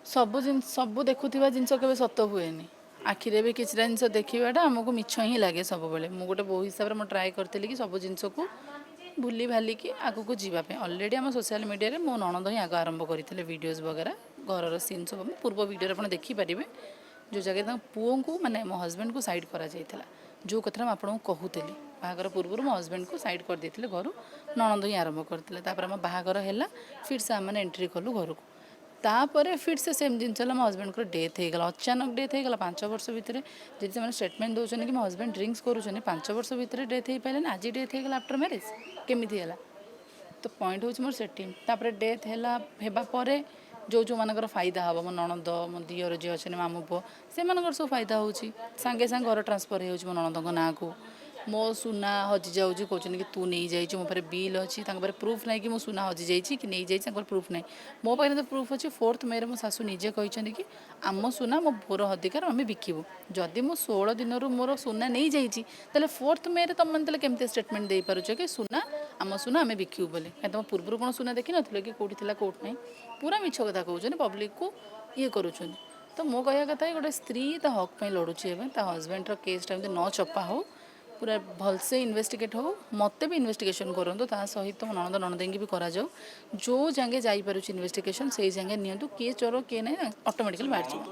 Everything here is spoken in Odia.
ସବୁ ଜିନିଷ, ସବୁ ଦେଖୁଥିବା ଜିନିଷ କେବେ ସତ ହୁଏନି। ଆଖିରେ ବି କିଛିଟା ଜିନିଷ ଦେଖିବାଟା ଆମକୁ ମିଛ ହିଁ ଲାଗେ ସବୁବେଳେ। ମୁଁ ଗୋଟେ ବୋହୂ ହିସାବରେ ମୁଁ ଟ୍ରାଏ କରିଥିଲି କି ସବୁ ଜିନିଷକୁ ଭୁଲି ଭାଲିକି ଆଗକୁ ଯିବା ପାଇଁ। ଅଲରେଡ଼ି ଆମ ସୋସିଆଲ ମିଡ଼ିଆରେ ମୋ ନଣନ୍ଦ ହିଁ ଆଗ ଆରମ୍ଭ କରିଥିଲେ ଭିଡ଼ିଓଜ୍ ବଗେରା, ଘରର ସିନ୍ ସବୁ ମୁଁ ପୂର୍ବ ଭିଡ଼ିଓରେ ଆପଣ ଦେଖିପାରିବେ, ଯେଉଁ ଜାଗାରେ ତାଙ୍କ ପୁଅଙ୍କୁ, ମାନେ ମୋ ହଜବେଣ୍ଡକୁ ସାଇଡ଼୍ କରାଯାଇଥିଲା। ଯେଉଁ କଥାଟା ମୁଁ ଆପଣଙ୍କୁ କହୁଥିଲି, ବାହାଘର ପୂର୍ବରୁ ମୋ ହଜବେଣ୍ଡକୁ ସାଇଡ଼୍ କରିଦେଇଥିଲେ ଘରୁ, ନଣନ୍ଦ ହିଁ ଆରମ୍ଭ କରିଥିଲେ। ତାପରେ ଆମ ବାହାଘର ହେଲା, ଫିର୍ ସେ ଆମେମାନେ ଏଣ୍ଟ୍ରି କଲୁ ଘରକୁ। ତାପରେ ଫିର୍ ସେ ସେମ୍ ଜିନିଷ ହେଲା, ମୋ ହଜବେଣ୍ଡଙ୍କର ଡେଥ୍ ହେଇଗଲା, ଅଚାନକ ଡେଥ୍ ହେଇଗଲା। 5 ବର୍ଷ ଭିତରେ ଯଦି ସେମାନେ ଷ୍ଟେଟମେଣ୍ଟ ଦେଉଛନ୍ତି କି ମୋ ହଜବେଣ୍ଡ ଡ୍ରିଙ୍କସ୍ କରୁଛନ୍ତି, 5 ବର୍ଷ ଭିତରେ ଡେଥ୍ ହେଇପାରିଲେନି, ଆଜି ଡେଥ୍ ହେଇଗଲା ଆଫ୍ଟର ମ୍ୟାରେଜ୍, କେମିତି ହେଲା? ତ ପଏଣ୍ଟ ହେଉଛି ମୋର ସେଠି। ତାପରେ ଡେଥ୍ ହେଲା, ହେବା ପରେ ଯେଉଁ ଯେଉଁମାନଙ୍କର ଫାଇଦା ହେବ, ମୋ ନଣନ୍ଦ, ମୋ ଦିଅର ଯିଏ ଅଛନ୍ତି, ମାମୁଁ ପୁଅ, ସେମାନଙ୍କର ସବୁ ଫାଇଦା ହେଉଛି। ସାଙ୍ଗେ ସାଙ୍ଗେ ଘର ଟ୍ରାନ୍ସଫର୍ ହେଇଯାଉଛି ମୋ ନଣନ୍ଦଙ୍କ ନାଁକୁ। ମୋ ସୁନା ହଜିଯାଉଛି, କହୁଛନ୍ତି କି ତୁ ନେଇଯାଇଛୁ। ମୋ ପାଖରେ ବିଲ୍ ଅଛି, ତାଙ୍କ ପାଖରେ ପ୍ରୁଫ୍ ନାହିଁ କି ମୋ ସୁନା ହଜିଯାଇଛି କି ନେଇଯାଇଛି, ତାଙ୍କର ପ୍ରୁଫ୍ ନାହିଁ। ମୋ ପାଖରେ ତ ପ୍ରୁଫ୍ ଅଛି। 4th ମେରେ ମୋ ଶାଶୁ ନିଜେ କହିଛନ୍ତି କି ଆମ ସୁନା ମୋ ବୋଉର ଅଧିକାର, ଆମେ ବିକିବୁ। ଯଦି ମୁଁ 16 ଦିନରୁ ମୋର ସୁନା ନେଇଯାଇଛି, ତାହେଲେ 4th ମେରେ ତୁମେ ତାହେଲେ କେମିତି ଷ୍ଟେଟମେଣ୍ଟ ଦେଇପାରୁଛ କି ସୁନା, ଆମ ସୁନା ଆମେ ବିକିବୁ ବୋଲି? କାହିଁ ତମ ପୂର୍ବରୁ କ'ଣ ସୁନା ଦେଖିନଥିଲ କି କେଉଁଠି ଥିଲା, କେଉଁଠି ନାହିଁ? ପୁରା ମିଛ କଥା କହୁଛନ୍ତି, ପବ୍ଲିକକୁ ଇଏ କରୁଛନ୍ତି। ତ ମୋ କହିବା କଥା କି ଗୋଟେ ସ୍ତ୍ରୀ ତା ହକ୍ ପାଇଁ ଲଢ଼ୁଛି ଏବେ। ତା ହଜବେଣ୍ଡର କେସ୍ଟା ଏମିତି ନ ଚପା ହଉ, ପୁରା ଭଲସେ ଇନଭେଷ୍ଟିଗେଟ୍ ହଉ। ମୋତେ ବି ଇନଭେଷ୍ଟିଗେସନ୍ କରନ୍ତୁ, ତା ସହିତ ମୋ ନଣନ୍ଦ ନଣନ୍ଦେଇକି ବି କରାଯାଉ। ଯେଉଁ ଯାକେ ଯାଇପାରୁଛି ଇନଭେଷ୍ଟିଗେସନ୍, ସେଇ ଯାକେ ନିଅନ୍ତୁ। କିଏ ଚୋର କିଏ ନାହିଁ, ଅଟୋମେଟିକାଲି ବାହାରିଯିବ।